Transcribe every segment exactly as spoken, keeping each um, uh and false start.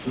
Hello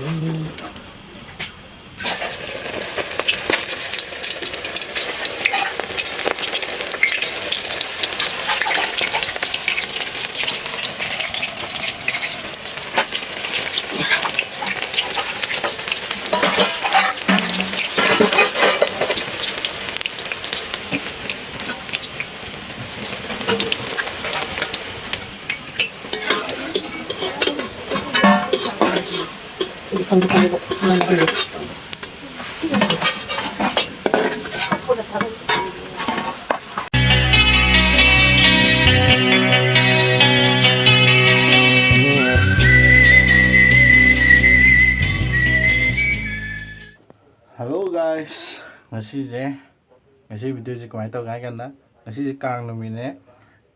guys, ꯉꯁꯤꯁꯦ, ꯉꯁꯤ videoꯁꯦ ꯀꯃꯥꯏꯅ ꯇꯧꯒꯦ ꯍꯥꯏ ꯀꯥꯟꯗ, ꯉꯁꯤꯁꯦ ꯀꯥꯡ ꯅꯨꯃꯤꯠꯅꯦ꯫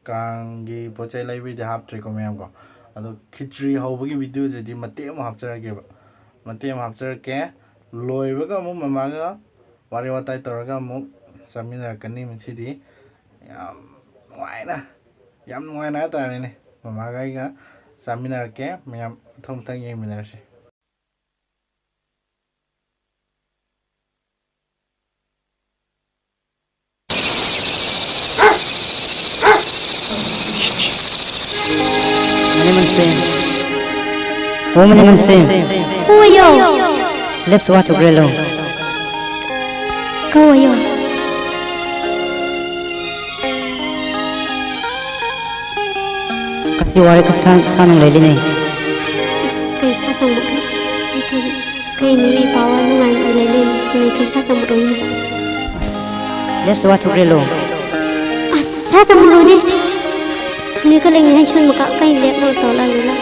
ꯀꯥꯡꯒꯤ ꯄꯣꯠ ꯆꯩ ꯂꯩꯕꯩꯗꯤ ꯍꯥꯞꯇ꯭ꯔꯦꯀꯣ ꯃꯌꯥꯝ ꯀꯣ꯫ ꯑꯗꯣ ꯈꯤꯆ꯭ꯔꯤ ꯍꯧꯕꯒꯤ videoꯁꯤꯗꯤ ꯃꯇꯦꯛ ꯑꯃ ꯍꯥꯞꯆꯔꯛꯀꯦꯕ, ꯃꯇꯦꯛ ꯑꯃ ꯍꯥꯞꯆꯔꯛꯀꯦ꯫ ꯂꯣꯏꯕꯒ ꯑꯃꯨꯛ ꯃꯃꯥꯒ ꯋꯥꯔꯤ ꯋꯥꯇꯥꯏ ꯇꯧꯔꯒ ꯑꯃꯨꯛ ꯆꯥꯃꯤꯟꯅꯔꯛꯀꯅꯤ꯫ ꯉꯁꯤꯗꯤ ꯌꯥꯝ ꯅꯨꯡꯉꯥꯏꯅ, ꯌꯥꯝ ꯅꯨꯡꯉꯥꯏꯅ ꯍꯥꯏꯇꯥꯔꯦꯅꯦ, ꯃꯃꯥꯒ ꯑꯩꯒ ꯆꯥꯃꯤꯟꯅꯔꯛꯀꯦ꯫ ꯃꯌꯥꯝ ꯃꯊꯪ ꯃꯊꯪ ꯌꯦꯡꯃꯤꯟꯅꯔꯁꯤ꯫ Mani Mansingh. Oh, Mani Mansingh. Who are you? Left what to Grelo. Who are you? Kasi wari ka san san lele ne. Kaisa tang kai ni ni pawa nungan lele ni kaisa tang ro ni. Left what to Grelo. Sa tang ro ni. Ni ka leng hai sun maka kai left no to la la.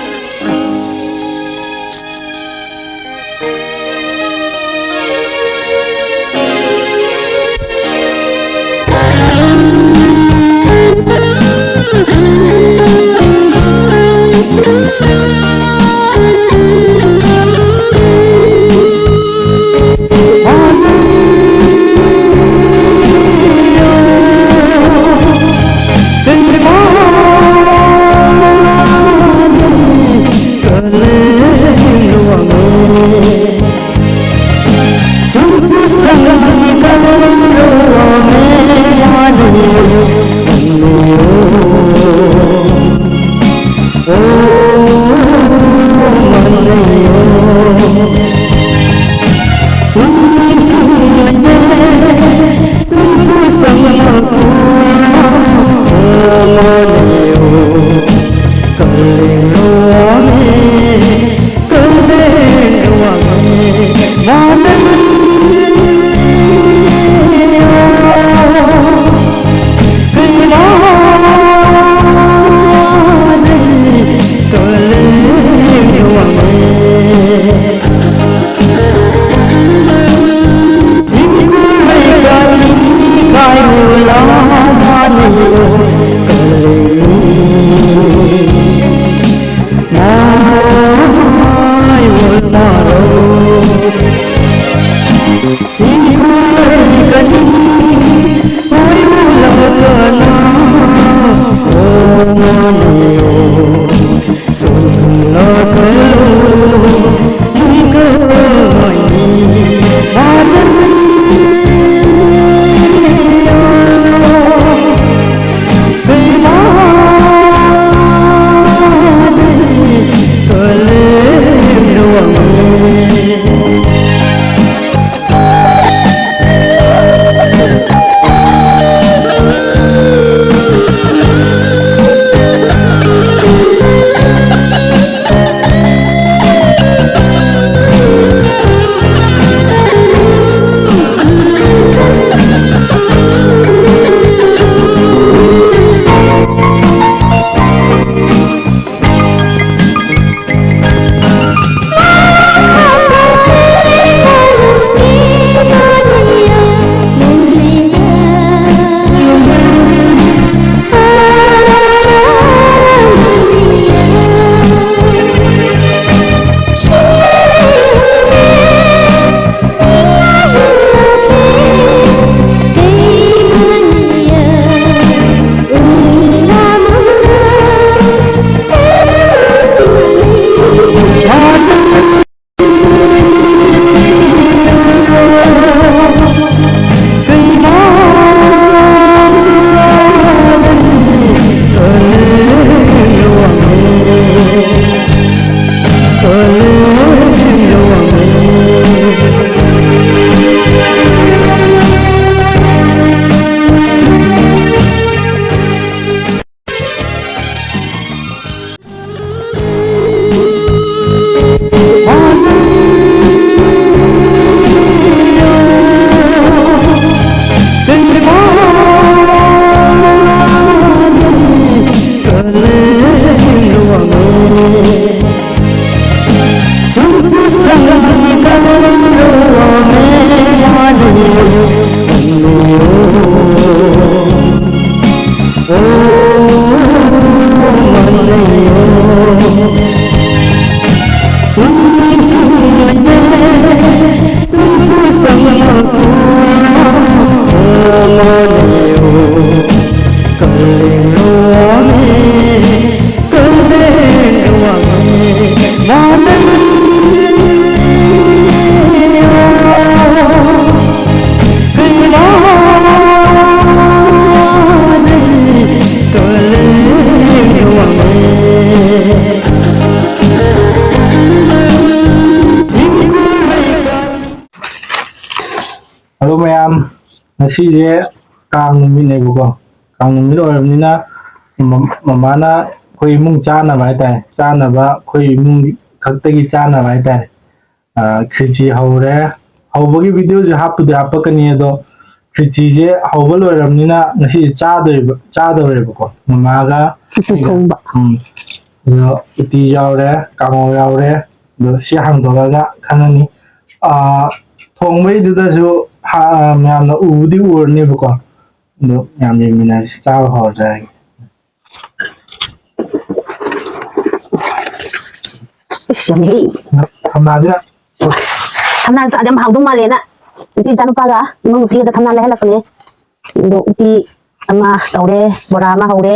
Hello ꯃꯌꯥꯝ, ꯉꯁꯤꯁꯦ ꯀꯥꯡ ꯅꯨꯃꯤꯠꯅꯦꯕꯀꯣ꯫ ꯀꯥꯡ ꯅꯨꯃꯤꯠ ꯑꯣꯏꯔꯕꯅꯤꯅ ꯃ-, ꯃꯃꯥꯅ ꯑꯩꯈꯣꯏ ꯏꯃꯨꯡ ꯆꯥꯅꯕ ꯍꯥꯏꯇꯥꯔꯦ, ꯆꯥꯅꯕ ꯑꯩꯈꯣꯏ ꯏꯃꯨꯡ ꯈꯛꯇꯒꯤ ꯆꯥꯅꯕ ꯍꯥꯏꯇꯥꯔꯦ꯫ ꯑ, ꯈꯦꯆꯤ ꯍꯧꯔꯦ꯫ ꯍꯧꯕꯒꯤ ꯚꯤꯗꯤꯑꯣꯁꯦ ꯍꯥꯞꯄꯨꯗꯤ ꯍꯥꯞꯄꯛꯀꯅꯤ, ꯑꯗꯣ ꯈꯦꯆꯤꯁꯦ ꯍꯧꯕ ꯂꯣꯏꯔꯕꯅꯤꯅ ꯉꯁꯤ ꯆꯥꯗꯣꯏꯕ, ꯆꯥꯗꯧꯔꯦꯕꯀꯣ, ꯃꯃꯥꯒ ꯈꯦꯆꯤ ꯑꯩꯒ꯫ ꯊꯣꯡꯕ꯫ ꯎꯝ꯫ ꯑꯗꯣ ꯎꯇꯤ ꯌꯥꯎꯔꯦ, ꯀꯥꯡꯍꯧ ꯌꯥꯎꯔꯦ꯫ ꯑꯗꯣ ꯁꯤ ꯍꯥꯡꯗꯣꯛꯑꯒ ꯈꯪꯉꯅꯤ꯫ ꯑ, ꯊꯣꯡꯕꯩꯗꯨꯗꯁꯨ ꯍꯥ-, ꯃꯌꯥꯝꯅ ꯎꯕꯨꯗꯤ ꯎꯔꯅꯦꯕꯀꯣ꯫ ꯑꯗꯣ ꯃꯌꯥꯝ ꯌꯦꯡꯃꯤꯟꯅꯔꯁꯤ, ꯆꯥꯕ ꯍꯧꯔꯁꯦ꯫ ꯏꯁ, ꯌꯥꯝꯃꯦꯍꯦ꯫ ꯊꯝꯅꯥꯁꯤꯗ꯫ ꯊꯝꯅꯥ ꯆꯥꯗꯤ ꯌꯥꯝ ꯍꯥꯎꯗꯧ ꯃꯥꯜꯂꯦꯅ ꯏꯆꯦ ꯏꯆꯥꯅꯨꯄꯥꯒ ꯏꯃꯧ ꯅꯨꯄꯤꯒꯗ ꯊꯝꯅꯥ ꯂꯩꯍꯜꯂꯛꯄꯅꯦ꯫ ꯑꯗꯣ ꯎꯇꯤ ꯑꯃ ꯇꯧꯔꯦ, ꯕꯣꯔꯥ ꯑꯃ ꯍꯧꯔꯦ,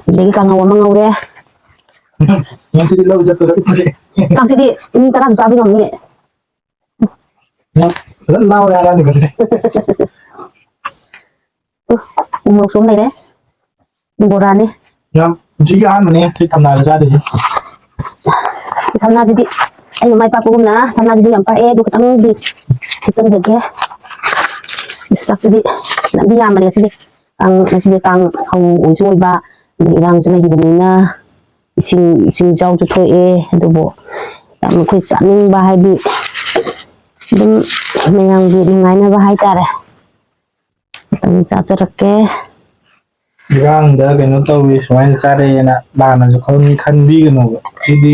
ꯑꯗꯒꯤ ꯀꯥꯡꯍꯧ ꯑꯃ ꯉꯧꯔꯦ꯫ ꯉꯁꯤꯗꯤ ꯂꯧ ꯆꯠꯄꯗ ꯎꯞꯄꯅꯦ꯫ ꯆꯥꯛꯁꯤꯗꯤ ꯃꯤ ꯇꯔꯥꯁꯨ ꯆꯥꯕ ꯉꯝꯅꯤ꯫ ꯐꯖꯅ ꯂꯥꯎꯔꯦ ꯑꯉꯥꯡꯗꯤ ꯉꯁꯤꯗꯤ꯫ ꯎ, ꯎ ꯃꯣꯔꯣꯛꯁꯨ ꯑꯃ ꯂꯩꯔꯦ꯫ ꯕꯣꯔꯥꯅꯤ꯫ ꯌꯥꯝ ꯄꯨꯟꯁꯤꯒꯤ ꯑꯍꯥꯟꯕꯅꯦ ꯁꯤ ꯊꯝꯅꯥꯗ ꯆꯥꯗꯣꯏꯁꯦ꯫ ꯁꯝꯅꯥꯁꯤꯗꯤ ꯑꯩꯅ ꯃꯥꯏ ꯄꯥꯛꯄꯒꯨꯝꯅ ꯁꯝꯅꯥꯁꯤꯁꯨ ꯌꯥꯝ ꯄꯥꯛꯑꯦ꯫ ꯑꯗꯨ ꯈꯤꯇꯪꯗꯤ ꯍꯦꯛꯆꯟꯖꯒꯦ꯫ ꯆꯥꯛꯁꯤꯗꯤ ꯌꯥꯝꯗꯤ ꯌꯥꯝꯕꯅꯦ ꯉꯁꯤꯁꯦ꯫ ꯀꯥꯡ, ꯉꯁꯤꯁꯦ ꯀꯥꯡ ꯍꯧ ꯑꯣꯏꯁꯨ ꯑꯣꯏꯕ, ꯑꯗꯩ ꯏꯔꯥꯡꯁꯨ ꯂꯩꯈꯤꯕꯅꯤꯅ ꯏꯁꯤꯡ, ꯏꯁꯤꯡ ꯏꯆꯥꯎꯁꯨ ꯊꯣꯛꯑꯦ꯫ ꯑꯗꯨꯕꯨ ꯌꯥꯝ ꯑꯩꯈꯣꯏ ꯆꯥꯅꯤꯡꯕ ꯍꯥꯏꯗꯤ ꯑꯗꯨꯝ ꯃꯌꯥꯝꯒꯤ ꯅꯨꯡꯉꯥꯏꯅꯕ ꯍꯥꯏꯇꯥꯔꯦ꯫ ꯈꯤꯇꯪ ꯆꯥꯖꯔꯛꯀꯦ꯫ ꯏꯔꯥꯡꯗ ꯀꯩꯅꯣ ꯇꯧꯋꯤ, ꯁꯨꯃꯥꯏꯅ ꯆꯥꯔꯛꯑꯦꯅ ꯂꯥꯟꯅꯁꯨ ꯈꯟ-, ꯈꯟꯕꯤꯒꯅꯣꯕ꯫ ꯁꯤꯗꯤ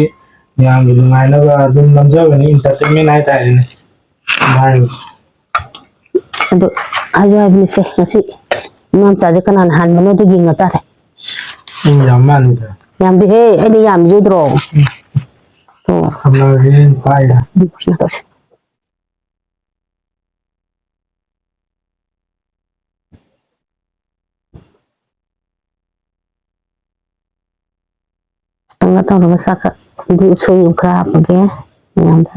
ꯃꯌꯥꯝꯒꯤ ꯅꯨꯡꯉꯥꯏꯅꯕ ꯑꯗꯨꯝ ꯅꯝꯖꯕꯅꯤ, entertainment ꯍꯥꯏꯇꯥꯔꯦꯅꯦ꯫ ꯍꯥꯏꯌꯨ꯫ ꯑꯗꯨ ꯍꯥꯏꯁꯨ ꯍꯥꯏꯕꯅꯤꯁꯦ, ꯉꯁꯤ ꯏꯃꯥ ꯃꯆꯥꯁꯦ ꯀꯅꯥꯅ ꯍꯥꯟꯕꯅꯣꯗꯣ ꯌꯦꯡꯅ ꯇꯥꯔꯦ꯫ ꯎꯝ, ꯌꯥꯝ ꯃꯥꯜꯂꯤꯗ꯫ ꯌꯥꯝꯗꯦꯍꯦ, ꯑꯩꯅ ꯌꯥꯝꯖꯗ꯭ꯔꯣ? ꯎꯝ꯫ ꯑꯣ꯫ ꯈꯝꯂꯥꯡꯁꯦ ꯄꯥꯏꯔꯦ꯫ ꯎꯝ, ꯁꯨꯃꯥꯏꯅ ꯇꯧꯁꯦ꯫ ꯈꯤꯇꯪꯒ ꯇꯧꯔꯒ ꯆꯥꯛꯀ ꯑꯗꯨ ꯎꯁꯣꯏ ꯑꯃꯨꯛ ꯈꯔ ꯍꯥꯞꯄꯒꯦ꯫ ꯃꯌꯥꯝꯗ꯫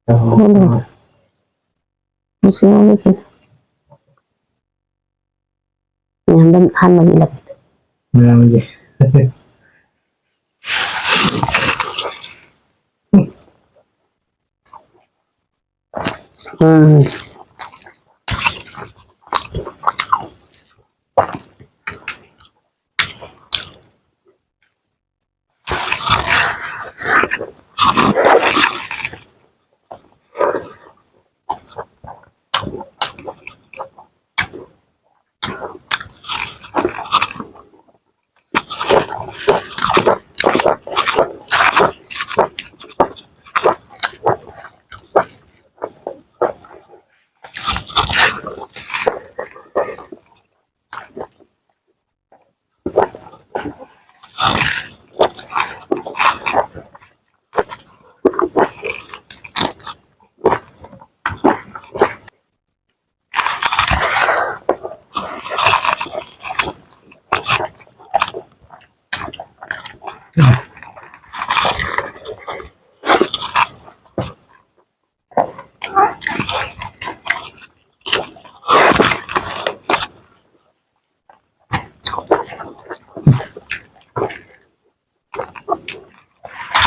ꯎꯝ꯫ ꯃꯁꯤ ꯉꯧꯔꯁꯤ꯫ ꯃꯌꯥꯝꯗ ꯑꯍꯥꯟꯕꯒꯤ ꯏꯜꯂꯛꯀꯦ꯫ ꯃꯌꯥꯝꯒꯤ꯫ ꯎꯝ꯫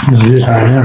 ꯑꯗꯨꯗꯤ ꯁꯥꯏꯅ꯫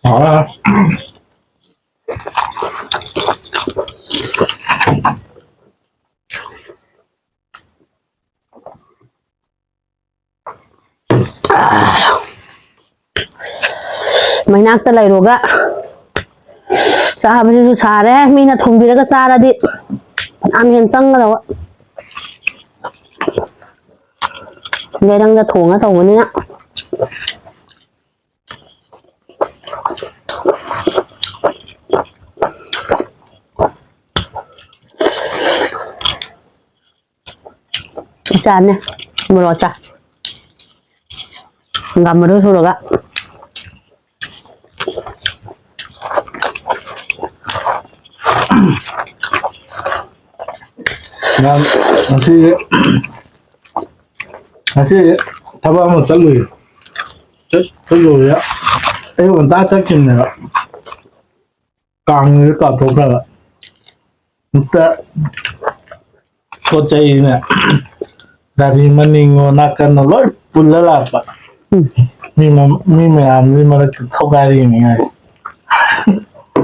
ꯍꯥꯎꯔꯦ꯫ ꯃꯩꯅꯥꯛꯇ ꯂꯩꯔꯨꯒ ꯆꯥꯕꯁꯤꯁꯨ ꯁꯥꯔꯦ꯫ ꯃꯤꯅ ꯊꯣꯡꯕꯤꯔꯒ ꯆꯥꯔꯗꯤ ꯐꯅꯌꯥꯝ ꯍꯦꯟꯅ ꯆꯪꯒꯗꯕ꯫ ꯂꯩꯔꯪꯗ ꯊꯣꯡꯉ ꯇꯧꯕꯅꯤꯅ꯫ ꯆꯥꯅꯦ꯫ ꯃꯣꯔꯣꯛ ꯆꯥ꯫ ꯍꯪꯒꯥꯝ ꯃꯔꯨ ꯁꯨꯔꯒ꯫ ꯌꯥꯝ ꯉꯁꯤꯗꯤ ꯉꯁꯤꯗꯤ ꯊꯕꯛ ꯑꯃ ꯆꯠꯂꯨꯏ꯫ ꯆꯠ-, ꯆꯠꯂꯨꯕꯗ ꯑꯌꯨꯛ ꯉꯟꯇꯥ ꯆꯠꯈꯤꯕꯅꯦꯕ꯫ ꯀꯥꯡꯁꯤ ꯀꯥꯎꯊꯣꯛꯈ꯭ꯔꯕ꯫ ꯑꯝꯇ ꯄꯣꯠ ꯆꯩꯅ ꯒꯥꯔꯤ ꯃꯅꯤꯡꯉꯣ ꯅꯥꯀꯟꯅꯣ ꯂꯣꯏ ꯄꯨꯜꯂ ꯂꯥꯛꯄ꯫ ꯎꯝ꯫ ꯃꯤ ꯃ-, ꯃꯤ ꯃꯌꯥꯝꯗꯨꯒꯤ ꯃꯔꯛꯇ ꯊꯧꯒꯥꯏꯔꯤꯅꯤ ꯍꯥꯏ꯫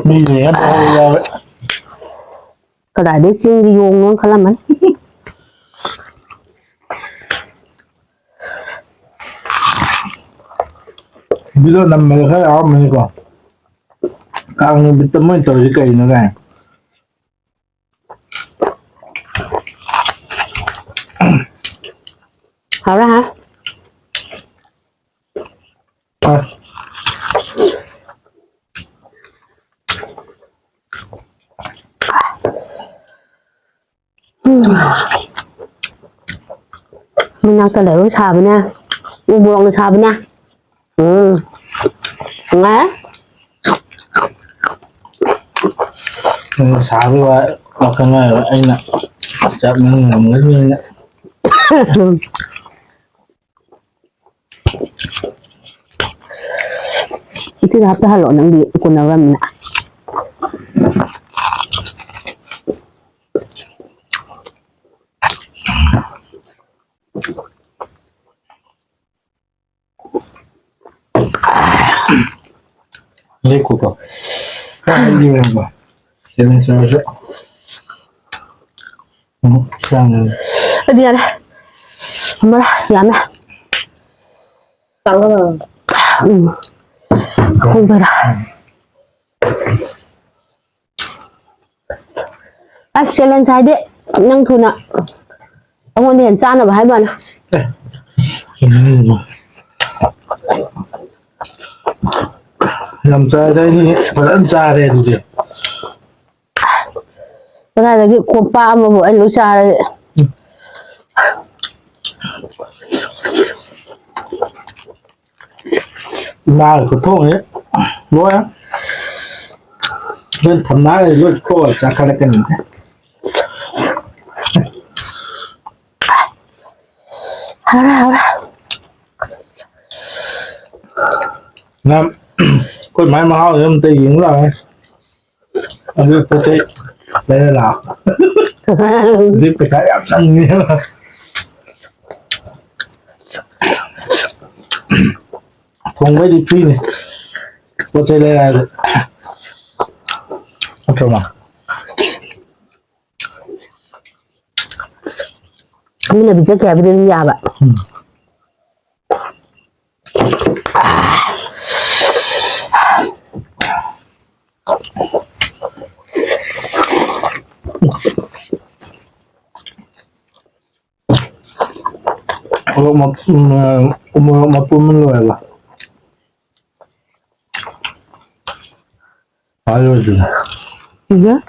ꯃꯤ ꯌꯦꯡꯉ ꯊꯧꯕ ꯌꯥꯎꯋꯦ꯫ ꯀꯗꯥꯏꯗꯩ ꯆꯤꯡꯒꯤ ꯌꯣꯡꯅꯣ ꯈꯜꯂꯝꯃꯅꯤ꯫ ꯚꯤꯗꯤꯑꯣ ꯅꯝꯕꯗ ꯈꯔ ꯌꯥꯎꯔꯝꯃꯅꯤꯀꯣ꯫ ꯀꯥꯡ ꯅꯨꯃꯤꯠꯇ ꯃꯣꯏ ꯇꯧꯔꯤꯁꯦ ꯀꯩꯅꯣ ꯀꯥꯏꯅ꯫ ꯍꯥꯎꯔꯦ, ꯍꯥꯎꯔꯦ꯫ ꯑꯁ꯫ ꯎꯝ꯫ ꯃꯅꯥꯛꯇ ꯂꯩꯔꯨ ꯁꯥꯕꯅꯦ꯫ ꯎ ꯃꯣꯔꯣꯛꯅ ꯁꯥꯕꯅꯦ꯫ ꯎꯝ꯫ ꯅꯨꯡꯉꯥꯏ꯫ ꯅꯪꯅ ꯁꯥꯕꯒꯤ ꯋꯥ-, ꯋꯥꯈꯜ ꯍꯥꯏꯔꯣ꯫ ꯑꯩꯅ ꯆꯥꯛ ꯅꯪ ꯉꯝꯒꯅꯤꯅ꯫ ꯏꯁꯤꯡ ꯍꯥꯞꯇ ꯍꯜꯂꯛꯑꯣ, ꯅꯪꯗꯤ ꯀꯣꯟꯅꯕꯅꯤꯅ꯫ ꯂꯦꯛꯈꯣꯀꯣ꯫ ꯀꯥꯏꯗ ꯌꯦꯡꯉꯕ? ꯁꯦꯝ ꯁꯥꯔꯁꯨ꯫ ꯎꯝ, ꯆꯥꯡ꯫ ꯑꯗꯨ ꯌꯥꯔꯦ꯫ ꯑꯃꯔ ꯌꯥꯝꯃꯦ꯫ ꯎꯝ꯫ ꯈꯣꯡꯕꯔꯥ? ꯑꯁ, challenge ꯍꯥꯏꯗꯤ ꯅꯪ ꯊꯨꯅ ꯑꯩꯉꯣꯟꯗ ꯍꯦꯟꯅ ꯆꯥꯅꯕ ꯍꯥꯏꯕ ꯋꯥꯅꯤ꯫ ꯑꯦ, ꯌꯥꯝ ꯆꯥꯏꯗ, ꯑꯩꯗꯤ ꯐꯖꯅ ꯆꯥꯔꯦ ꯑꯗꯨꯗꯤ꯫ ꯀꯗꯥꯏꯗꯒꯤ ꯀꯣꯝꯄꯥꯛ ꯑꯃꯕꯨ ꯑꯩ ꯂꯣꯏ ꯆꯥꯔꯦ꯫ ꯏꯃꯥꯒꯤ ꯈꯨꯊꯣꯡꯁꯦ ꯂꯣꯏꯔꯦ꯫ ꯍꯣꯔꯦꯟ ꯊꯝꯅꯥꯒ ꯂꯣꯏ ꯈꯣꯛꯑ ꯆꯥꯈꯠꯂꯛꯀꯅꯤ꯫ ꯍꯥꯎꯔꯦ, ꯍꯥꯎꯔꯦ꯫ ꯅꯪ ꯑꯩꯈꯣꯏ ꯃꯥꯏ ꯃꯍꯥꯎꯁꯦ ꯑꯝꯇ ꯌꯦꯡ ꯂꯥꯛꯑꯣ꯫ ꯑꯗꯨ ꯄꯣꯠ ꯆꯩ ꯂꯩꯔ ꯂꯥꯛꯑꯣ꯫ ꯍꯧꯖꯤꯛ ꯄꯩꯁꯥ ꯌꯥꯝ ꯆꯪꯉꯦꯕ꯫ ꯊꯣꯡꯕꯩꯗꯤ free ꯅꯤ꯫ ꯄꯣꯠ ꯆꯩ ꯂꯩꯔꯛꯑꯗꯤ꯫ ꯅꯠꯇ꯭ꯔꯣ, ꯃꯥ? ꯃꯤꯅ ꯄꯤꯖꯈꯤ ꯍꯥꯏꯕꯗꯤ ꯑꯗꯨꯝ ꯌꯥꯕ꯫ ꯎꯝ꯫ ꯎꯃꯣꯔꯣꯛ ꯃꯄꯨꯝ, ꯎꯝ, ꯎꯃꯣꯔꯣꯛ ꯃꯄꯨꯝ ꯑꯃ ꯂꯣꯏꯔꯕ? ꯍꯥꯏꯔꯣꯏꯗ꯭ꯔꯣ? ꯁꯤꯗ?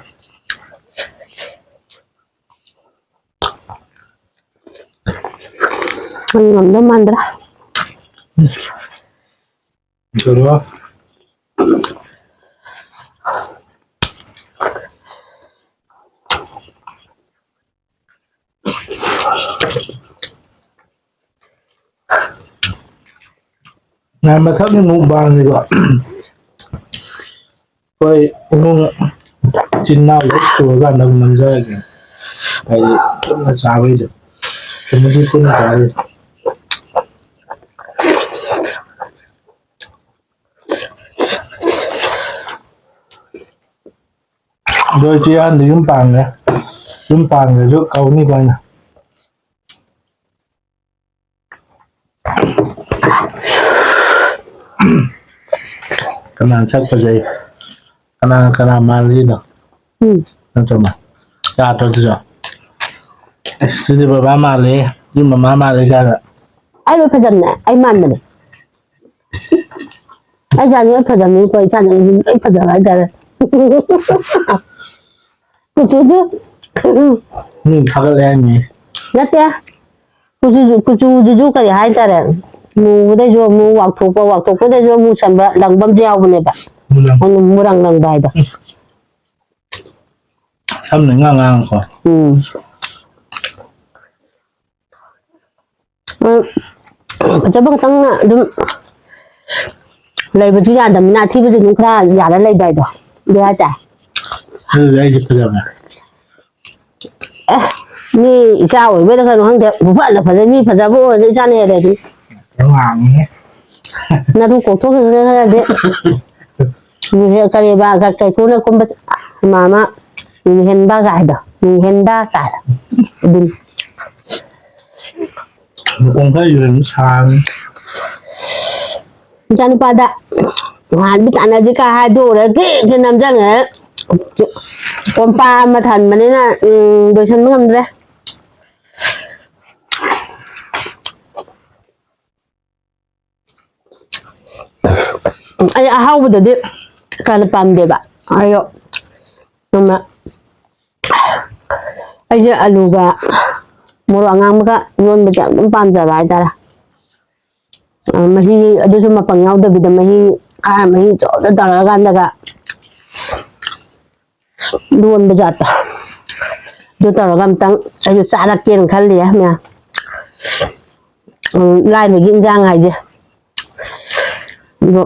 ꯑꯩ ꯉꯝꯗꯧ ꯃꯥꯟꯗ꯭ꯔꯦ꯫ ꯀꯩꯅꯣ? ꯃꯊꯛꯀꯤ mukbang ꯁꯤꯀꯣ, ꯑꯩꯈꯣꯏ ꯏꯃꯨꯡ ꯏꯆꯤꯟ ꯏꯅꯥꯎ ꯂꯣꯏ ꯁꯨꯔꯀꯥꯟꯗ ꯑꯃꯨꯛ ꯅꯝꯖꯔꯒꯦ꯫ ꯍꯥꯏꯗꯤ ꯄꯨꯟꯅ ꯆꯥꯕꯩꯗꯣ꯫ Family ꯄꯨꯟꯅ ꯆꯥꯕꯩꯗꯣ꯫ ꯑꯗꯣ ꯏꯆꯦ ꯑꯍꯟꯗꯤ ꯌꯨꯝ ꯄꯥꯟꯈ꯭ꯔꯦ꯫ ꯌꯨꯝ ꯄꯥꯟꯈ꯭ꯔꯁꯨ ꯀꯧꯅꯤꯀꯣ ꯑꯩꯅ꯫ ꯀꯅꯥ ꯁꯛ ꯐꯖꯩ? ꯀꯅꯥ ꯀꯅꯥ ꯃꯥꯜꯂꯤꯅꯣ? ꯎꯝ꯫ ꯅꯠꯇ꯭ꯔꯣ ꯃꯥ? ꯌꯥꯗ꯭ꯔꯣ ꯑꯗꯨꯁꯨ? ꯑꯁ, ꯁꯤꯗꯤ ꯕꯕꯥ ꯃꯥꯜꯂꯦ, ꯁꯤ ꯃꯃꯥ ꯃꯥꯜꯂꯦ ꯀꯥꯏꯅ꯫ ꯑꯩ ꯂꯣꯏ ꯐꯖꯕꯅꯦ, ꯑꯩ ꯃꯥꯟꯕꯅꯦ꯫ ꯑꯩ ꯏꯆꯥꯁꯤꯡ ꯂꯣꯏ ꯐꯖꯕꯅꯤꯀꯣ, ꯏꯆꯥꯁꯤꯡ ꯂꯣꯏ ꯐꯖꯕ ꯍꯥꯏꯇꯥꯔꯦ꯫ ꯀꯨꯆꯨꯁꯨ ꯃꯤ ꯊꯥꯒꯠꯂꯦ ꯍꯥꯏꯅꯤ꯫ ꯅꯠꯇꯦ꯫ ꯀꯨꯆꯨ-, ꯀꯨꯆꯨꯁꯤꯁꯨ ꯀꯔꯤ ꯍꯥꯏꯇꯥꯔꯦ? ꯃꯨꯕꯗꯩꯁꯨ ꯑꯃꯨꯛ ꯋꯥꯎꯊꯣꯛꯄ, ꯋꯥꯎꯊꯣꯛꯄꯗꯩꯁꯨ ꯑꯃꯨꯛ ꯆꯝꯕ, ꯂꯪꯕ ꯑꯃꯁꯨ ꯌꯥꯎꯕꯅꯦꯕ꯫ ꯃꯨꯔꯪ꯫ ꯑꯗꯨ ꯃꯨꯔꯪ ꯂꯪꯕ ꯍꯥꯏꯗꯣ꯫ ꯎꯝ꯫ ꯁꯝꯅ ꯏꯉꯥꯡ ꯉꯥꯡꯉꯀꯣ꯫ ꯎꯝ꯫ ꯎꯝ꯫ ꯐꯖꯕ ꯈꯛꯇꯪꯅ ꯑꯗꯨꯝ ꯂꯩꯕꯁꯨ ꯌꯥꯗꯕꯅꯤꯅ, ꯑꯊꯤꯕꯁꯨ ꯑꯗꯨꯝ ꯈꯔ ꯌꯥꯔ ꯂꯩꯕ ꯍꯥꯏꯗꯣ꯫ ꯑꯗꯨ ꯍꯥꯏꯇꯥꯔꯦ꯫ ꯑꯗꯨꯗꯤ ꯑꯩꯁꯦ ꯐꯖꯕ꯫ ꯑꯦ, ꯃꯤ ꯏꯆꯥ ꯑꯣꯏꯕꯩꯔ ꯀꯩꯅꯣ ꯈꯪꯗꯦ, ꯄꯨꯐꯅ ꯐꯖꯩ, ꯃꯤ ꯐꯖꯕ ꯑꯣꯏꯔꯗꯤ ꯏꯆꯥꯅ ꯍꯦꯜꯂꯦ ꯑꯗꯨ꯫ ꯌꯥꯝ ꯋꯥꯡꯉꯤꯍꯦ꯫ ꯅꯔꯨ ꯀꯣꯛꯊꯣꯛꯈꯤꯕꯅ ꯈꯔꯗꯤ꯫ ꯃꯤꯁꯦ ꯀꯔꯤꯕ, ꯀ-, ꯀꯩꯀꯨꯅ ꯀꯨꯝꯕ, ꯃꯥꯃ, ꯃꯤꯍꯦꯟꯕ ꯀꯥꯏꯗꯣ, ꯃꯤꯍꯦꯟꯕ ꯀꯥꯏꯗꯣ꯫ ꯑꯗꯨꯅꯤ꯫ ꯂꯨꯍꯣꯡ ꯈꯔ ꯌꯣꯟꯕ ꯁꯥꯕꯅꯤ꯫ ꯏꯆꯥꯅꯨꯄꯥꯗ ꯅꯍꯥꯟꯗꯤ ꯇꯥꯟꯅꯁꯤ ꯀꯥ ꯍꯥꯏꯗꯣꯛꯎꯔꯦ, ꯒ꯭ꯔꯤ ꯒ꯭ꯔꯤ ꯅꯝꯖꯟꯈ꯭ꯔꯦ꯫ ꯀꯣꯝꯄꯥꯛ ꯑꯃ ꯊꯟꯕꯅꯤꯅ, ꯎꯝ, ꯂꯣꯏꯁꯟꯕ ꯉꯝꯗ꯭ꯔꯦ꯫ ꯑꯩ ꯑꯍꯥꯎꯕꯗꯗꯤ ꯀꯌꯥ ꯄꯥꯝꯗꯦꯕ꯫ ꯑꯩꯗꯣ ꯅꯣꯡꯃ ꯑꯩꯁꯦ ꯑꯂꯨꯒ ꯃꯣꯔꯣꯛ ꯑꯉꯥꯡꯕꯒ ꯏꯔꯣꯟꯕꯁꯦ ꯌꯥꯝ ꯑꯗꯨꯝ ꯄꯥꯝꯖꯕ ꯍꯥꯏꯇꯥꯔꯦ꯫ ꯑ, ꯃꯍꯤ ꯑꯗꯨꯁꯨ ꯃꯄꯪ ꯌꯥꯎꯗꯕꯤꯗ ꯃꯍꯤ, ꯈꯥ ꯃꯍꯤ ꯆꯣꯞꯅ ꯇꯧꯔꯀꯥꯟꯗꯒ ꯂꯣꯟꯕ ꯖꯥꯠꯇꯣ꯫ ꯑꯗꯨ ꯇꯧꯔꯒ ꯑꯝꯇꯪ ꯑꯩꯁꯨ ꯆꯥꯔꯛꯀꯦꯅ ꯈꯜꯂꯤꯌꯦ ꯃꯌꯥꯝ꯫ ꯎꯝ, ꯂꯥꯏꯔꯕꯒꯤ ꯏꯟꯖꯥꯡ ꯍꯥꯏꯁꯦ꯫ ꯑꯗꯣ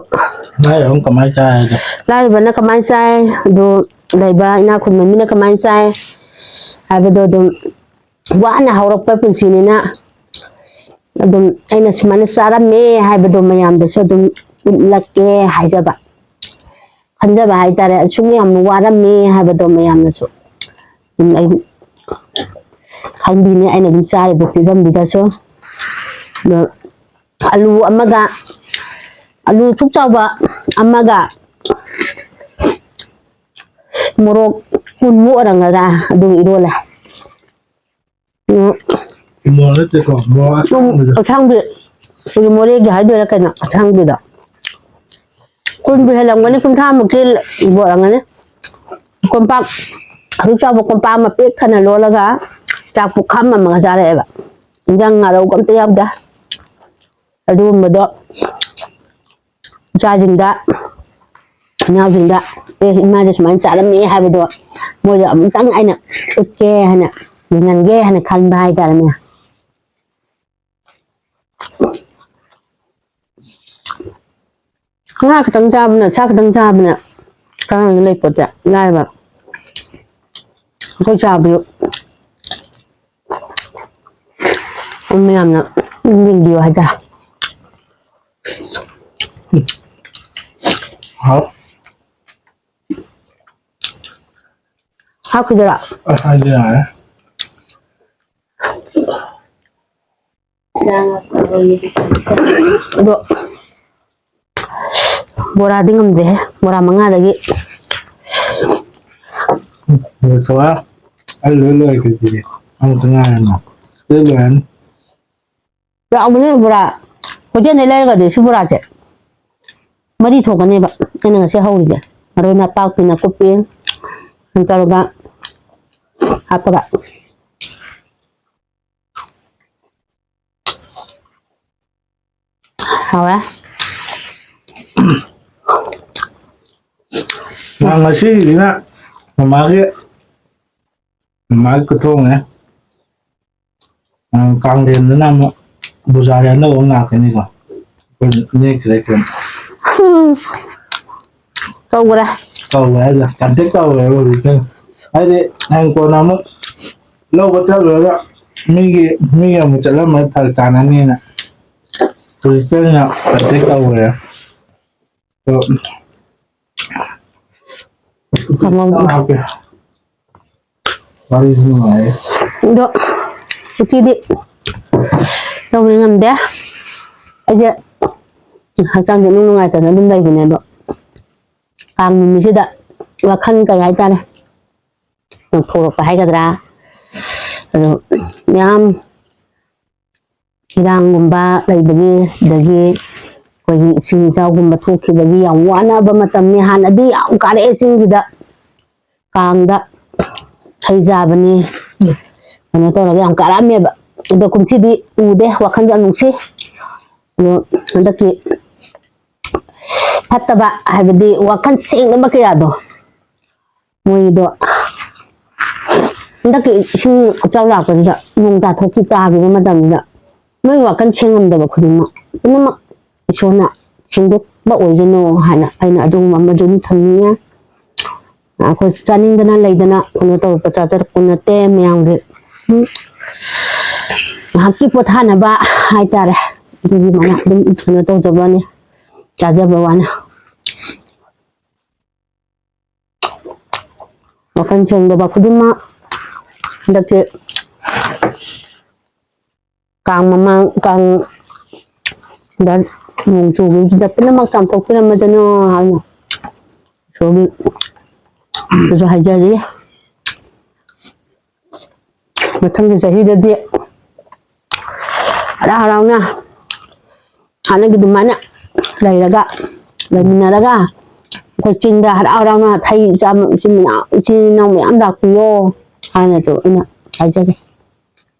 ꯂꯥꯏꯔꯕꯅ ꯀꯃꯥꯏꯅ ꯆꯥꯏ ꯍꯥꯏꯗꯣ? ꯂꯥꯏꯔꯕꯅ ꯀꯃꯥꯏꯅ ꯆꯥꯏ? ꯑꯗꯣ ꯂꯩꯕ ꯏꯅꯥꯛ ꯈꯨꯟꯕ ꯃꯤꯅ ꯀꯃꯥꯏꯅ ꯆꯥꯏ ꯍꯥꯏꯕꯗꯣ ꯑꯗꯨꯝ ꯋꯥꯅ ꯍꯧꯔꯛꯄ ꯄꯨꯟꯁꯤꯅꯤꯅ ꯑꯗꯨꯝ ꯑꯩꯅ ꯁꯨꯃꯥꯏꯅ ꯆꯥꯔꯝꯃꯦ ꯍꯥꯏꯕꯗꯣ ꯃꯌꯥꯝꯗꯁꯨ ꯑꯗꯨꯝ ꯎꯠꯂꯛꯀꯦ ꯍꯥꯏꯖꯕ꯫ ꯈꯟꯖꯕ ꯍꯥꯏꯇꯥꯔꯦ꯫ ꯑꯁꯨꯛ ꯌꯥꯝꯅ ꯋꯥꯔꯝꯃꯦ ꯍꯥꯏꯕꯗꯣ ꯃꯌꯥꯝꯅꯁꯨ ꯑꯗꯨꯝ ꯑꯩ ꯈꯪꯕꯤꯅꯤ, ꯑꯩꯅ ꯑꯗꯨꯝ ꯆꯥꯔꯤꯕ ꯐꯤꯕꯝꯗꯨꯗꯁꯨ꯫ ꯑꯗꯣ ꯑꯂꯨ ꯑꯃꯒ, ꯑꯂꯨ ꯑꯁꯨꯛ ꯆꯥꯎꯕ ꯑꯃꯒ ꯃꯣꯔꯣꯛ ꯀꯨꯟꯃꯨꯛ ꯑꯣꯏꯔꯝꯒꯗ꯭ꯔꯥ, ꯑꯗꯨ ꯏꯔꯣꯜꯂꯦ꯫ ꯎꯝ, ꯃꯣꯔꯣꯛ ꯅꯠꯇꯦꯀꯣ, ꯃꯣꯔꯣꯛ ꯊꯨꯝ ꯑꯁꯥꯡꯕꯗꯣ꯫ ꯑꯁꯥꯡꯕꯤ, ꯑꯩꯈꯣꯏꯒꯤ ꯃꯣꯔꯦꯒꯤ ꯍꯥꯏꯗꯣꯏꯔꯥ ꯀꯩꯅꯣ, ꯑꯁꯥꯡꯕꯤꯗꯣ꯫ ꯀꯨꯟꯕꯨ ꯍꯦꯜꯂꯝꯒꯅꯤ, ꯀꯨꯟꯊ꯭ꯔꯥꯃꯨꯛꯇꯤ ꯄꯣꯔꯝꯒꯅꯤ꯫ ꯀꯣꯝꯄꯥꯛ ꯑꯁꯨꯛ ꯆꯥꯎꯕ ꯀꯣꯝꯄꯥꯛ ꯑꯃ ꯄꯤꯛ ꯊꯟꯅ ꯂꯣꯜꯂꯒ ꯆꯥꯛ ꯄꯨꯈꯝ ꯑꯃꯒ ꯆꯥꯔꯛꯑꯦꯕ꯫ ꯏꯟꯖꯥꯡ ꯉꯥꯔꯧꯒ ꯑꯝꯇ ꯌꯥꯎꯗꯦ꯫ ꯑꯗꯨꯒꯨꯝꯕꯗꯣ ꯏꯆꯥꯁꯤꯡꯗ, ꯏꯅꯥꯎꯁꯤꯡꯗ, "ꯑꯦ, ꯏꯃꯥꯁꯦ ꯁꯨꯃꯥꯏꯅ ꯆꯥꯔꯝꯃꯦ" ꯍꯥꯏꯕꯗꯣ ꯃꯣꯏꯗ ꯑꯃꯨꯛꯇꯪ ꯑꯩꯅ ꯎꯠꯀꯦ ꯍꯥꯏꯅ, ꯌꯦꯡꯍꯟꯒꯦ ꯍꯥꯏꯅ ꯈꯟꯕ ꯍꯥꯏꯇꯥꯔꯦꯅꯦ꯫ ꯉꯥ ꯈꯛꯇꯪ ꯆꯥꯕꯅ, ꯆꯥꯛ ꯈꯛꯇꯪ ꯆꯥꯕꯅ ꯀꯥꯟꯅꯕ ꯂꯩꯄꯣꯠꯇꯦ꯫ ꯂꯥꯏꯔꯕ ꯑꯩꯈꯣꯏ ꯆꯥꯕꯗꯨ ꯃꯌꯥꯝꯅ ꯌꯦꯡꯕꯤꯌꯨ ꯍꯥꯏꯇꯥꯔꯦ꯫ ꯍꯥꯎ꯫ ꯍꯥꯞꯈꯤꯗꯣꯏꯔꯣ? ꯑꯁ, ꯍꯥꯏꯗꯤ ꯌꯥꯔꯦ꯫ ꯑꯗꯣ ꯕꯣꯔꯥꯗꯤ ꯉꯝꯗꯦꯍꯦ, ꯕꯣꯔꯥ ꯃꯉꯥꯗꯒꯤ꯫ ꯂꯣꯏꯊꯣꯛꯑꯦ꯫ ꯑꯩ ꯂꯣꯏ ꯂꯣꯏꯈ꯭ꯔꯦ ꯁꯤꯗꯤ꯫ ꯑꯃꯇ ꯉꯥꯏꯔꯦ ꯑꯃ꯫ ꯁꯤꯗꯤ ꯂꯣꯏꯔꯅꯤ꯫ ꯌꯥꯎꯕꯅꯦ ꯕꯣꯔꯥ꯫ ꯍꯣꯇꯦꯜꯗꯩ ꯂꯩꯔꯒꯗꯤ ꯁꯤ ꯕꯣꯔꯥꯁꯦ ꯃꯔꯤ ꯊꯣꯛꯀꯅꯦꯕ꯫ ꯑꯩꯅ ꯉꯁꯤ ꯍꯧꯔꯤꯁꯦ꯫ ꯃꯔꯣꯏ ꯅꯄꯥꯛꯄꯤ, ꯅꯥꯀꯨꯞꯄꯤ ꯇꯧꯔꯒ ꯍꯥꯞꯄꯒ꯫ ꯍꯥꯎꯔꯦ꯫ ꯉꯁꯤꯒꯤꯁꯤꯅ ꯃꯃꯥꯒꯤ, ꯃꯃꯥꯒꯤ ꯈꯨꯊꯣꯡꯅꯦ꯫ ꯎꯝ, ꯀꯥꯡꯂꯦꯟꯗꯅ ꯑꯃꯨꯛ ꯕꯨꯖꯥꯔꯤ ꯑꯅꯧꯕ ꯑꯃ ꯂꯥꯛꯀꯅꯤꯀꯣ꯫ ꯑꯩꯈꯣꯏ ꯅꯦꯛꯇ꯭ꯔꯦ ꯀꯩꯅꯣ꯫ ꯎꯝ꯫ ꯇꯧꯈ꯭ꯔꯦ꯫ ꯇꯧꯈ꯭ꯔꯦ ꯍꯥꯏꯁꯦ, contact ꯇꯧꯈ꯭ꯔꯦꯕ ꯍꯧꯖꯤꯛꯇꯤ꯫ ꯍꯥꯏꯗꯤ ꯍꯌꯦꯡ ꯀꯣꯟꯅ ꯑꯃꯨꯛ ꯂꯧꯕ ꯆꯠꯂꯨꯔꯒ ꯃꯤꯒꯤ, ꯃꯤꯒꯤ ꯑꯃꯨꯛ ꯆꯠꯂꯝꯃꯗꯤ ꯐꯔꯛ ꯇꯥꯅꯅꯤꯅ ꯍꯧꯖꯤꯛꯇꯤ ꯑꯩꯅ contact ꯇꯧꯈ꯭ꯔꯦ꯫ ꯑꯗꯣ ꯀꯥꯡꯉꯧ꯫ ꯋꯥꯔꯤꯁꯨ ꯅꯨꯡꯉꯥꯏꯔꯦ꯫ ꯑꯗꯣ ꯎꯇꯤꯗꯤ ꯇꯧꯕꯗꯤ ꯉꯝꯗꯦ꯫ ꯑꯩꯁꯦ ꯍꯛꯆꯥꯡꯁꯦ ꯏꯅꯨꯡ ꯅꯨꯡꯉꯥꯏꯇꯅ ꯑꯗꯨꯝ ꯂꯩꯕꯅꯦ꯫ ꯑꯗꯣ ꯀꯥꯡ ꯅꯨꯃꯤꯠꯁꯤꯗ ꯋꯥꯈꯜ ꯀꯩ ꯍꯥꯏꯇꯥꯔꯦ, ꯂꯧꯊꯣꯔꯛꯄ ꯍꯥꯏꯒꯗ꯭ꯔꯥ, ꯑꯗꯣ ꯃꯌꯥꯝ ꯏꯔꯥꯡꯒꯨꯝꯕ ꯂꯩꯕꯒꯤ, ꯑꯗꯒꯤ ꯑꯩꯈꯣꯏꯒꯤ ꯏꯁꯤꯡ ꯏꯆꯥꯎꯒꯨꯝꯕ ꯊꯣꯛꯈꯤꯕꯒꯤ ꯌꯥꯝ ꯋꯥꯅꯕ ꯃꯇꯝꯅꯤ꯫ ꯍꯥꯟꯅꯗꯤ ꯌꯥꯝ ꯀꯥꯔꯛꯑꯦ ꯆꯤꯡꯁꯤꯗ, ꯀꯥꯡꯗ ꯈꯩ ꯆꯥꯕꯅꯤ, ꯀꯩꯅꯣ ꯇꯧꯔꯒ ꯌꯥꯝ ꯀꯥꯔꯛꯑꯝꯃꯦꯕ꯫ ꯑꯗꯣ ꯀꯨꯝꯁꯤꯗꯤ ꯎꯗꯦ, ꯋꯥꯈꯜꯁꯨ ꯌꯥꯝ ꯅꯨꯡꯁꯤ꯫ ꯑꯗꯣ ꯍꯟꯗꯛꯀꯤ ꯐꯠꯇꯕ ꯍꯥꯏꯕꯗꯤ ꯋꯥꯈꯜ ꯁꯦꯡꯗꯕ ꯀꯌꯥꯗꯣ, ꯃꯣꯏꯗꯣ ꯍꯟꯗꯛꯀꯤ ꯏꯁꯤꯡ ꯏꯆꯥꯎ ꯂꯥꯛꯄꯁꯤꯗ, ꯅꯣꯡ ꯇꯥꯊꯣꯛꯈꯤ ꯇꯥꯈꯤꯕ ꯃꯇꯝꯗ, ꯃꯣꯏ ꯋꯥꯈꯜ ꯁꯦꯡꯉꯝꯗꯕ ꯈꯨꯗꯤꯡꯃꯛ ꯄꯨꯝꯅꯃꯛ ꯏꯁꯣꯔꯅ ꯁꯦꯡꯗꯣꯛꯄ ꯑꯣꯏꯁꯅꯨ ꯍꯥꯏꯅ ꯑꯩꯅ ꯑꯗꯨꯒꯨꯝꯕ ꯑꯃ ꯑꯗꯨꯝ ꯊꯝꯅꯤꯡꯉꯦ꯫ ꯑꯩꯈꯣꯏ ꯆꯥꯅꯤꯡꯗꯅ ꯂꯩꯗꯅ ꯀꯩꯅꯣ ꯇꯧꯔꯛꯄ, ꯆꯥꯖꯔꯛꯄ ꯅꯠꯇꯦ꯫ ꯃꯌꯥꯝꯒꯤ ꯎꯝ, ꯉꯥꯏꯍꯥꯛꯀꯤ ꯄꯣꯊꯥꯅꯕ ꯍꯥꯏꯇꯥꯔꯦ, ꯑꯗꯨꯒꯤ ꯃꯥꯏꯅ ꯑꯗꯨꯝ ꯀꯩꯅꯣ ꯇꯧꯖꯕꯅꯤ, ꯆꯥꯖꯕ ꯋꯥꯅꯤ꯫ ꯋꯥꯈꯜ ꯁꯦꯡꯗꯕ ꯈꯨꯗꯤꯡꯃꯛ ꯍꯟꯗꯛꯁꯦ ꯀꯥꯡ ꯃꯃꯥꯡ, ꯀꯥꯡꯗ ꯅꯣꯡ ꯆꯨꯕꯁꯤꯗ ꯄꯨꯝꯅꯃꯛ ꯆꯥꯝꯊꯣꯛꯄꯤꯔꯝꯃꯗꯅ ꯍꯥꯏꯅ ꯏꯁꯣꯔꯒꯤ ꯑꯗꯨꯁꯨ ꯍꯥꯏꯖꯔꯤ꯫ ꯃꯊꯪꯒꯤ ꯆꯍꯤꯗꯗꯤ ꯍꯔꯥꯎ ꯍꯔꯥꯎꯅ ꯍꯥꯟꯅꯒꯤ ꯑꯗꯨꯃꯥꯏꯅ ꯂꯩꯔꯒ, ꯂꯩꯃꯤꯟꯅꯔꯒ, ꯑꯩꯈꯣꯏ ꯆꯤꯡꯗ ꯍꯔꯥꯎ ꯍꯔꯥꯎꯅ ꯍꯩ ꯆꯥꯕ ꯏꯆꯤꯟ ꯏꯅꯥꯎ, ꯏꯆꯤꯟ ꯏꯅꯥꯎ ꯃꯌꯥꯝ ꯂꯥꯛꯄꯤꯌꯣ ꯍꯥꯏꯅꯁꯨ ꯑꯩꯅ ꯍꯥꯏꯖꯒꯦ꯫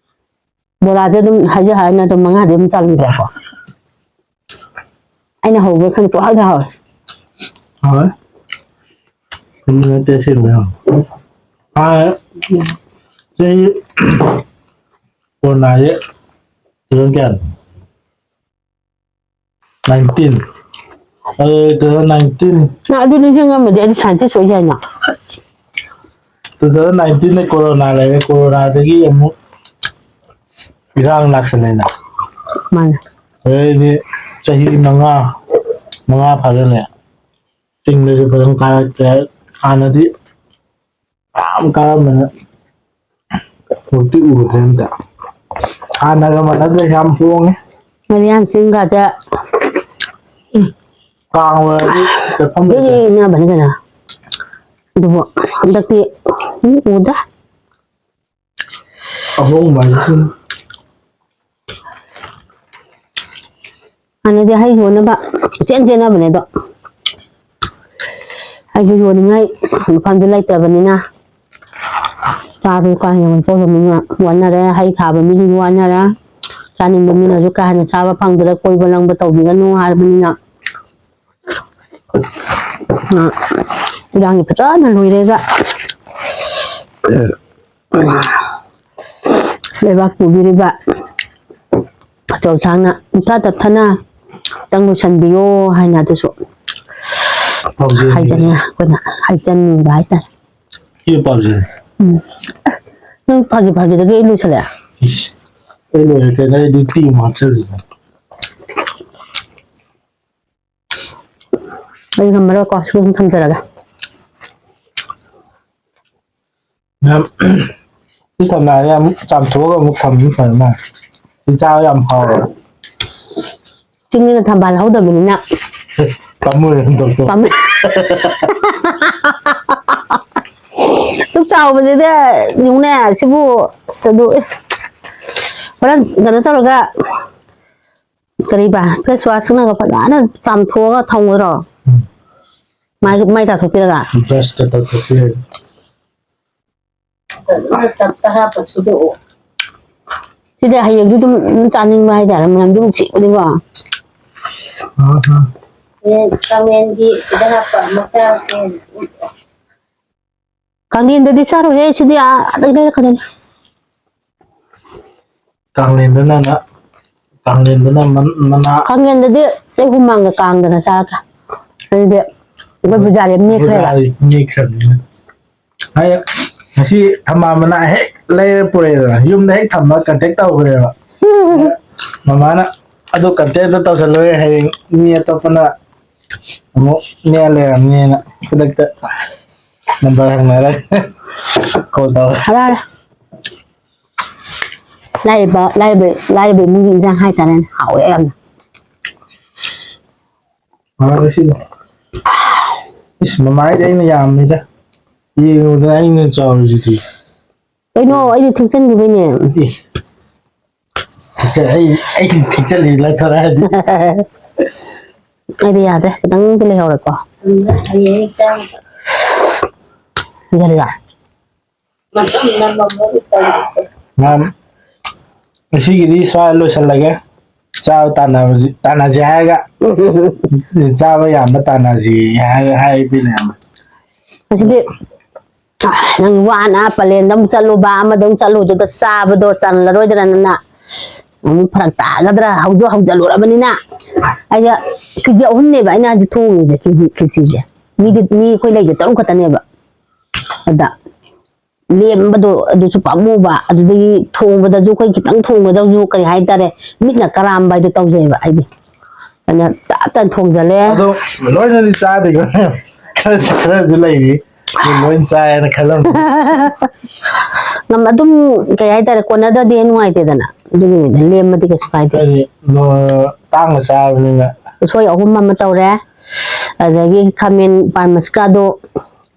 ꯕꯣꯔꯥꯁꯦ ꯑꯗꯨꯝ ꯍꯥꯏꯖ ꯍꯥꯏꯅ ꯑꯗꯨꯝ ꯃꯉꯥꯗꯤ ꯑꯗꯨꯝ ꯆꯥꯕꯤꯕ꯭ꯔꯥꯀꯣ? ꯑꯩꯅ ꯍꯧꯕ ꯈꯪꯗꯦ, ꯄꯨꯡꯍꯥꯎꯗ ꯍꯥꯎꯋꯦ꯫ ꯍꯥꯎꯋꯦ꯫ ꯊꯨꯝꯕ ꯅꯠꯇꯦ, ꯑꯁꯦꯡꯕ ꯍꯥꯎꯋꯦ꯫ ꯍꯥꯟꯅ ꯆꯍꯤ ꯀꯣꯔꯣꯅꯥꯁꯦ ꯁꯤꯖꯟ ꯀꯌꯥꯅꯣ? ꯅꯥꯏꯟꯇꯤꯟ꯫ ꯑꯗꯨ ꯇꯨ ꯊꯥꯎꯖꯟ ꯅꯥꯏꯟꯇꯤꯟ꯫ ꯅꯪ ꯑꯗꯨ ꯅꯤꯡꯁꯤꯡꯉꯝꯃꯗꯤ ꯑꯩꯗꯤ scientist ꯑꯣꯏ ꯌꯥꯏꯅ꯫ ꯇꯨ ꯊꯥꯎꯖꯟ ꯅꯥꯏꯟꯇꯤꯟꯗ ꯀꯣꯔꯣꯅꯥ ꯂꯩꯔꯦ, ꯀꯣꯔꯣꯅꯥꯗꯒꯤ ꯑꯃꯨꯛ ꯏꯔꯥꯡ ꯂꯥꯛꯁꯜꯂꯦꯅ꯫ ꯃꯥꯅꯦ꯫ ꯑꯗꯩꯗꯤ ꯆꯍꯤ ꯃꯉꯥ, ꯃꯉꯥ ꯐꯥꯖꯤꯜꯂꯦ꯫ ꯆꯤꯡꯗꯁꯨ ꯐꯖꯅ ꯀꯥꯔꯛꯇ꯭ꯔꯦ꯫ ꯍꯥꯟꯅꯗꯤ ꯌꯥꯝ ꯀꯥꯔꯝꯕꯅꯦ꯫ ꯍꯧꯖꯤꯛꯇꯤ ꯎꯗ꯭ꯔꯦ ꯑꯝꯇ꯫ ꯍꯥꯟꯅꯒ ꯃꯥꯟꯅꯗ꯭ꯔꯦ, ꯌꯥꯝ ꯍꯣꯡꯉꯦ꯫ ꯉꯥꯔꯤꯌꯥꯟ ꯆꯤꯡꯒꯁꯦ ꯀꯥꯡ ꯑꯣꯏꯔꯗꯤ ꯆꯠꯐꯝ ꯂꯩꯇꯦ꯫ ꯏꯅꯕꯅꯤ ꯀꯩꯅꯣ꯫ ꯑꯗꯨꯕꯨ ꯍꯟꯗꯛꯇꯤ ꯎꯗꯦ꯫ ꯑꯍꯣꯡꯕ ꯍꯥꯏꯁꯦ ꯁꯨꯝ꯫ ꯍꯥꯟꯅꯗꯤ ꯍꯩ ꯌꯣꯟꯅꯕ ꯀꯣꯏꯆꯦꯟ ꯆꯦꯟꯅꯕꯅꯦ ꯑꯗꯣ꯫ ꯑꯩꯁꯨ ꯌꯣꯟꯅꯤꯡꯉꯥꯏ ꯃꯐꯝꯗꯨ ꯂꯩꯇ꯭ꯔꯕꯅꯤꯅ, ꯆꯥꯕ ꯀꯥ ꯍꯦꯟꯅ ꯄꯣꯛꯇꯕꯅꯤꯅ ꯋꯥꯅꯔꯦ꯫ ꯍꯩ ꯊꯥꯕ ꯃꯤꯁꯨ ꯋꯥꯅꯔꯦ꯫ ꯆꯥꯅꯤꯡꯕ ꯃꯤꯅꯁꯨ ꯀꯥ ꯍꯦꯟꯅ ꯆꯥꯕ ꯐꯪꯗ꯭ꯔꯦ, ꯀꯣꯏꯕ ꯂꯪꯕ ꯇꯧꯕꯤꯒꯅꯨ ꯍꯥꯏꯔꯕꯅꯤꯅ꯫ ꯑ, ꯏꯔꯥꯡꯗꯤ ꯐꯖꯅ ꯂꯣꯏꯔꯦꯒ꯫ ꯂꯩꯕꯥꯛ ꯄꯨꯕꯤꯔꯤꯕ ꯑꯆꯧ ꯑꯁꯥꯡꯅ ꯏꯝꯐꯥꯜ ꯇꯞꯊꯅ ꯑꯝꯇꯪ ꯂꯣꯏꯁꯟꯕꯤꯌꯣ ꯍꯥꯏꯅ ꯑꯗꯨꯁꯨ ꯄꯥꯎꯖꯦꯜ ꯍꯥꯏꯖꯅꯤꯡꯉꯤ꯫ ꯑꯩꯈꯣꯏꯅ ꯍꯥꯏꯖꯅꯤꯡꯕ ꯍꯥꯏꯇꯥꯔꯦ꯫ ꯁꯤ ꯄꯥꯎꯖꯦꯜ꯫ ꯎꯝ꯫ ꯅꯪ ꯐꯥꯒꯤ ꯐꯥꯒꯤꯗꯒꯤ ꯑꯩ ꯂꯣꯏꯁꯜꯂꯦ꯫ ꯏꯁ, ꯑꯩ ꯂꯣꯏꯔꯦ ꯀꯩꯅꯣ, ꯑꯩꯗꯤ ꯊꯤ ꯑꯃꯨꯛ ꯍꯥꯞꯆꯜꯂꯤꯅꯦ꯫ ꯑꯩ ꯉꯝꯃꯔꯣꯏꯀꯣ, ꯁꯤ ꯑꯗꯨꯝ ꯊꯝꯖꯔꯒꯦ꯫ ꯌꯥꯝ, ꯁꯤ ꯊꯝꯅꯔꯦ, ꯑꯃꯨꯛ ꯆꯥꯝꯊꯣꯛꯑꯒ ꯑꯃꯨꯛ ꯊꯝꯕ ꯐꯔ ꯃꯥꯜꯂꯦ꯫ ꯁꯤ ꯆꯥꯕ ꯌꯥꯝ ꯍꯥꯎꯋꯦ꯫ ꯆꯤꯡꯗꯅ ꯊꯝꯕꯥꯜ ꯍꯧꯗꯕꯅꯤꯅ꯫ ꯄꯥꯝꯃꯨꯔꯦ ꯍꯨꯟꯗꯣꯛꯄ꯫ ꯄꯥꯝꯃꯨ-, ꯁꯨꯛ ꯆꯥꯎꯕꯁꯤꯗ ꯌꯦꯡꯉꯨꯅꯦ, ꯁꯤꯕꯨ, ꯑꯁ, ꯑꯗꯨ, ꯑꯦ, ꯍꯣꯔꯦꯟ ꯀꯩꯅꯣ ꯇꯧꯔꯒ, ꯀꯔꯤꯕ, face wash ꯅꯒ ꯐꯖꯅ ꯆꯥꯝꯊꯣꯛꯑꯒ ꯊꯝꯒꯗ꯭ꯔꯣ? ꯎꯝ꯫ ꯃꯥꯏ, ꯃꯥꯏ ꯇꯥꯊꯣꯛꯄꯤꯔꯒ? Brush ꯀ ꯇꯧꯊꯣꯛꯄꯤꯔꯒ꯫ ꯇꯞ ꯇꯞ ꯍꯥꯞꯄ ꯁꯨꯗꯣꯛꯑꯣ꯫ ꯁꯤꯗꯤ ꯍꯌꯦꯡꯁꯨ ꯑꯗꯨꯝ, ꯑꯗꯨꯝ ꯆꯥꯅꯤꯡꯕ ꯍꯥꯏꯇꯥꯔꯦ, ꯃꯅꯝꯁꯨ ꯅꯨꯡꯁꯤꯕꯅꯤꯀꯣ꯫ ꯑꯍꯥ꯫ ꯍꯌꯦꯡ ꯀꯥꯡꯂꯦꯟꯒꯤ ꯁꯤꯗ ꯍꯥꯞꯄ ꯑꯃ ꯆꯥꯔꯁꯦ꯫ ꯀꯥꯡꯂꯦꯟꯗꯗꯤ ꯆꯥꯔꯣꯏꯍꯦ, ꯁꯤꯗꯤ ꯑꯥꯗꯒꯤ ꯂꯩꯔꯛꯀꯗꯣꯏꯅꯤ꯫ ꯀꯥꯡꯂꯦꯟꯗꯅ ꯅ-, ꯀꯥꯡꯂꯦꯟꯗꯅ ꯃꯟ-, ꯃꯅꯥ꯫ ꯀꯥꯡꯂꯦꯟꯗꯗꯤ ꯑꯩ ꯍꯨꯃꯥꯡꯒ ꯀꯥꯡꯗꯅ ꯆꯥꯗ꯭ꯔꯥ꯫ ꯑꯗꯨꯗꯤ ꯑꯩꯈꯣꯏ ꯄꯨꯖꯥꯔꯤ ꯑꯃ ꯅꯦꯛꯈ꯭ꯔꯦꯕ꯫ ꯄꯨꯖꯥꯔꯤ ꯅꯦꯛꯈ꯭ꯔꯕꯅꯤꯅ꯫ ꯑꯩ ꯉꯁꯤ ꯊꯝꯕꯥꯜ ꯃꯅꯥ ꯍꯦꯛ ꯂꯩꯔ ꯄꯨꯔꯛꯑꯦꯗꯅ, ꯌꯨꯝꯗ ꯍꯦꯛ ꯊꯝꯃꯒ contact ꯇꯧꯈ꯭ꯔꯦꯕ꯫ ꯃꯃꯥꯅ, "ꯑꯗꯨ contact ꯇꯧꯁꯜꯂꯣꯍꯦ, ꯍꯌꯦꯡ ꯃꯤ ꯑꯇꯣꯞꯄꯅ ꯑꯃꯨꯛ ꯅꯦꯛꯑ ꯂꯩꯔꯝꯅꯤꯅ" ꯈꯨꯗꯛꯇ number ꯍꯪꯅꯔꯒ call ꯇꯧꯔꯦ꯫ ꯍꯔꯥꯎꯔꯦ꯫ ꯂꯥꯏꯔꯕ, ꯂꯥꯏꯔꯕ, ꯂꯥꯏꯔꯕ ꯏꯃꯨꯡꯒꯤ ꯏꯟꯖꯥꯡ ꯍꯥꯏꯇꯥꯔꯦꯅꯦ, ꯍꯥꯎꯋꯦ ꯌꯥꯝꯅ꯫ ꯃꯃꯥꯏꯗ ꯁꯤꯗ꯫ ꯏꯁ, ꯃꯃꯥꯏꯗ ꯑꯩꯅ ꯌꯥꯝꯃꯤꯗ꯫ ꯌꯦꯡꯉꯨꯗꯅ ꯑꯩꯅ ꯆꯥꯎꯔꯤꯁꯤꯗꯤ꯫ ꯀꯩꯅꯣ, ꯑꯩꯗꯤ ꯊꯦꯛꯆꯟꯈꯤꯕꯩꯅꯦ꯫ ꯏꯁ꯫ ꯑꯩ, ꯑꯩ ꯊꯦꯛꯆꯜꯂꯤ ꯂꯥꯏꯐꯔ ꯍꯥꯏꯗꯤ꯫ ꯑꯩꯗꯤ ꯌꯥꯗ꯭ꯔꯦ, ꯈꯤꯇꯪꯗꯤ ꯂꯩꯍꯧꯔꯦꯀꯣ꯫ ꯌꯥꯔꯤꯔꯥ? ꯃꯌꯥꯝ, ꯉꯁꯤꯒꯤꯗꯤ ꯁ꯭ꯋꯥꯏ ꯂꯣꯏꯁꯤꯜꯂꯒꯦ꯫ ꯆꯥꯕ ꯇꯥꯟꯅꯕꯁꯤ, ꯇꯥꯟꯅꯁꯦ ꯍꯥꯏꯔꯒ, ꯆꯥꯕ ꯌꯥꯝꯕ ꯇꯥꯟꯅꯁꯤ ꯍꯥꯏ-, ꯍꯥꯏꯕꯅꯦ꯫ ꯑꯁꯤꯗꯤ, ꯑ, ꯅꯪ ꯋꯥꯅ ꯄꯂꯦꯟꯗ ꯑꯃꯨꯛ ꯆꯠꯂꯨꯕ, ꯑꯃꯗ ꯑꯃꯨꯛ ꯆꯠꯂꯨꯕꯗꯨꯗ ꯆꯥꯕꯗꯣ ꯆꯜꯂꯔꯣꯏꯗ꯭ꯔꯅ ꯅꯪ ꯑꯃꯨꯛ ꯐꯔꯛ ꯇꯥꯒꯗ꯭ꯔꯥ, ꯍꯧꯁꯨ ꯍꯧꯖꯤꯜꯂꯨꯔꯕꯅꯤꯅ꯫ ꯑꯩꯅ ꯀꯦ ꯖꯤ ꯑꯍꯨꯝꯅꯦꯕ ꯑꯩꯅ ꯍꯧꯖꯤꯛ ꯊꯣꯡꯉꯤꯁꯦ, ꯀꯦ ꯖꯤ, ꯀꯦ ꯖꯤꯁꯦ꯫ ꯃꯤꯗꯤ, ꯃꯤ ꯑꯩꯈꯣꯏ ꯂꯩꯁꯦ ꯇꯔꯨꯛ ꯈꯛꯇꯅꯦꯕ꯫ ꯑꯗ ꯂꯦꯝꯕꯗꯣ ꯑꯗꯨꯁꯨ ꯄꯥꯝꯃꯨꯕ, ꯑꯗꯨꯗꯒꯤ ꯊꯣꯡꯕꯗꯁꯨ ꯑꯩꯈꯣꯏ ꯈꯤꯇꯪ ꯊꯣꯡꯕꯗꯁꯨ ꯀꯔꯤ ꯍꯥꯏꯇꯥꯔꯦ, ꯃꯤꯠꯅ ꯀꯔꯥꯝꯕ ꯍꯥꯏꯗꯣ ꯇꯧꯖꯩꯕ ꯑꯩꯗꯤ꯫ ꯑꯗꯨꯅ ꯇꯞ ꯇꯞꯅ ꯊꯣꯡꯖꯜꯂꯦ꯫ ꯑꯗꯣ ꯂꯣꯏꯅꯗꯤ ꯆꯥꯗꯦꯀꯣ꯫ ꯈꯔꯁꯨ, ꯈꯔꯁꯨ ꯂꯩꯔꯤ꯫ ꯑꯗꯨ ꯂꯣꯏ ꯆꯥꯏꯅ ꯈꯜꯂꯝ꯫ ꯉꯝ-, ꯑꯗꯨꯝ ꯀꯩ ꯍꯥꯏꯇꯥꯔꯦ, ꯀꯣꯟꯅꯗ꯭ꯔꯗꯤ ꯍꯦꯟꯅ ꯅꯨꯡꯉꯥꯏꯇꯦꯗꯅ, ꯑꯗꯨꯒꯤꯅꯤꯗ, ꯂꯦꯝꯃꯗꯤ ꯀꯩꯁꯨ ꯀꯥꯏꯗꯦ꯫ ꯍꯥꯏꯗꯤ, ꯅꯣ-, ꯇꯥꯡꯅ ꯆꯥꯕꯅꯤꯅ꯫ ꯎꯁꯣꯏ ꯑꯍꯨꯝ ꯑꯃ ꯇꯧꯔꯦ, ꯑꯗꯒꯤ ꯈꯥꯃꯦꯟ ꯄꯥꯟ ꯃꯁꯤꯀꯥꯗꯣ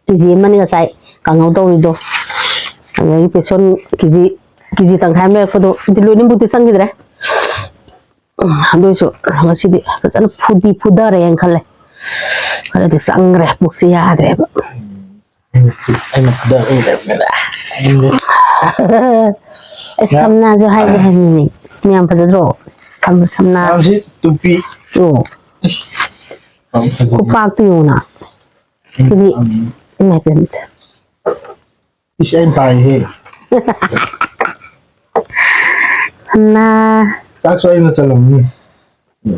ꯀꯦ ꯖꯤ ꯑꯃꯅꯤ ꯉꯁꯥꯏ ꯀꯥꯡꯍꯧ ꯇꯧꯔꯤꯗꯣ, ꯑꯗꯒꯤ ꯕꯦꯁꯣꯟ ꯀꯦ ꯖꯤ, ꯀꯦ ꯖꯤ ꯇꯪꯈꯥꯏ ꯑꯃ ꯂꯩꯔꯛꯄꯗꯣ, ꯑꯗꯨ ꯂꯣꯏꯅꯃꯛꯇꯤ ꯆꯪꯈꯤꯗ꯭ꯔꯦ꯫ ꯎꯝ, ꯑꯗꯨꯏꯁꯨ ꯉꯁꯤꯗꯤ ꯐꯖꯅ ꯐꯨꯗꯤ ꯐꯨꯊꯔꯦꯅ ꯈꯜꯂꯦ꯫ ꯈꯔꯗꯤ ꯆꯪꯈ꯭ꯔꯦ, ꯄꯨꯛꯁꯤ ꯌꯥꯗ꯭ꯔꯦꯕ꯫ ꯑꯩꯅ ꯐꯨꯗ-, ꯑꯩꯅ ꯐꯨꯗ-, ꯑꯩꯅ ꯐꯨꯗ-, ꯑꯩꯅ ꯑꯁ, ꯌꯥ-, ꯁꯝꯅꯥꯁꯨ ꯍꯥꯏꯒꯦ ꯍꯥꯏꯕꯅꯤꯅꯦ꯫ ꯑꯁ, ꯌꯥꯝ ꯐꯖꯗ꯭ꯔꯣ? ꯁꯝ-, ꯁꯝꯅꯥ꯫ ꯌꯥꯝꯁꯤ ꯇꯨꯄꯤ꯫ ꯑꯣ꯫ ꯏꯁ꯫ ꯌꯥꯝ ꯐꯖꯩ꯫ ꯈꯨꯄꯥꯛꯇꯨ ꯌꯦꯡꯉꯨꯅ꯫ ꯁꯤꯗꯤ ꯎꯝ꯫ ꯏꯃꯥꯏ ꯄꯦꯝꯃ꯫ ꯏꯁ, ꯑꯩꯅ ꯄꯥꯏꯍꯦ꯫ ꯍꯟꯅ꯫ ꯆꯥꯛꯁꯨ ꯑꯩꯅ ꯆꯜꯂꯝꯅꯤ꯫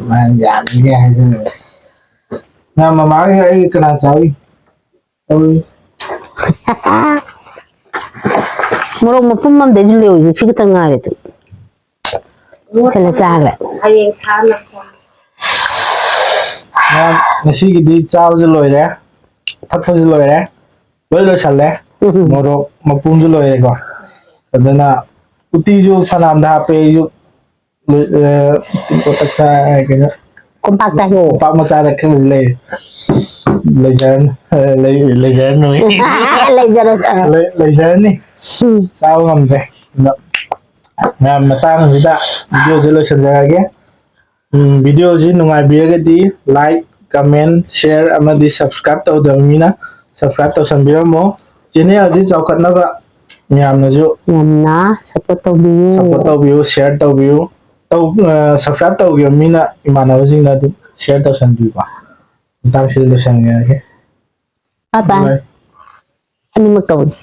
ꯃꯥꯅ ꯌꯥꯗ꯭ꯔꯤꯅꯦ ꯍꯥꯏꯖꯤꯟꯅꯕ꯫ ꯅꯪ ꯃꯃꯥꯒꯤ ꯑꯩ ꯀꯅꯥ ꯆꯥꯎꯏ? ꯇꯧꯏ꯫ ꯃꯣꯔꯣꯛ ꯃꯄꯨꯝ ꯑꯃꯗꯩꯁꯨ ꯂꯦꯎꯏꯁꯦ ꯁꯤ ꯈꯤꯇꯪ ꯉꯥꯏꯔꯦ ꯑꯗꯨ꯫ ꯁꯤꯅ ꯆꯥꯈ꯭ꯔꯦ꯫ ꯍꯌꯦꯡ ꯊꯥꯅ꯫ ꯉꯁꯤꯒꯤꯗꯤ ꯆꯥꯕꯁꯨ ꯂꯣꯏꯔꯦ, ꯊꯛꯄꯁꯨ ꯂꯣꯏꯔꯦ, ꯂꯣꯏ ꯂꯣꯏꯁꯜꯂꯦ꯫ ꯎꯝ꯫ ꯃꯣꯔꯣꯛ ꯃꯄꯨꯝꯁꯨ ꯂꯣꯏꯔꯦꯀꯣ꯫ ꯑꯗꯨꯅ ꯎꯇꯤꯁꯨ ꯐꯅꯥꯝꯗ ꯍꯥꯞꯄꯦ, ꯑꯩꯁꯨ ꯂꯣꯏ-, ꯑ, ꯎꯇꯤ ꯀꯣꯠꯊꯛ ꯆꯥꯏ ꯀꯩꯅꯣ꯫ ꯀꯣꯝꯄꯥꯛꯇ ꯍꯥꯏꯌꯣ꯫ ꯀꯣꯝꯄꯥꯛ ꯃꯆꯥꯗ ꯈꯔ ꯂꯩ꯫ ꯂꯩꯖꯔꯅꯤ꯫ ꯂꯩ-, ꯂꯩꯖꯔꯅꯨ꯫ ꯂꯩꯖꯔꯣ, ꯆꯠꯂꯣ꯫ ꯂꯩ-, ꯂꯩꯖꯔꯅꯤ꯫ ꯎꯝ꯫ ꯆꯥꯕ ꯉꯝꯗ꯭ꯔꯦ꯫ ꯑꯗꯣ ꯃꯌꯥꯝ, ꯃꯇꯥꯡꯁꯤꯗ videoꯁꯦ ꯂꯣꯏꯁꯤꯟꯖꯔꯒꯦ꯫ ꯎꯝ, videoꯁꯤ ꯅꯨꯡꯉꯥꯏꯕꯤꯔꯒꯗꯤ like, comment, share ꯑꯃꯗꯤ subscribe ꯇꯧꯗꯕ ꯃꯤꯅ subscribe ꯇꯧꯁꯟꯕꯤꯔꯝꯃꯣ꯫ Channelꯁꯤ ꯆꯥꯎꯈꯠꯅꯕ ꯃꯌꯥꯝꯅꯁꯨ ꯌꯥꯝꯅ support ꯇꯧꯕꯤꯌꯨ꯫ Support ꯇꯧꯕꯤꯌꯨ, share ꯇꯧꯕꯤꯌꯨ꯫ ꯇꯧ-, ꯑ, subscribe ꯇꯧꯈꯤꯕ ꯃꯤꯅ ꯏꯃꯥꯟꯅꯕꯁꯤꯡꯗ ꯑꯗꯨꯝ share ꯇꯧꯁꯟꯕꯤꯕ꯫ ꯃꯇꯥꯡꯁꯤꯗ ꯂꯣꯏꯁꯟꯖꯔꯒꯦ꯫ Bye bye꯫ Bye꯫ ꯑꯅꯤꯃꯛ ꯇꯧꯅꯤ꯫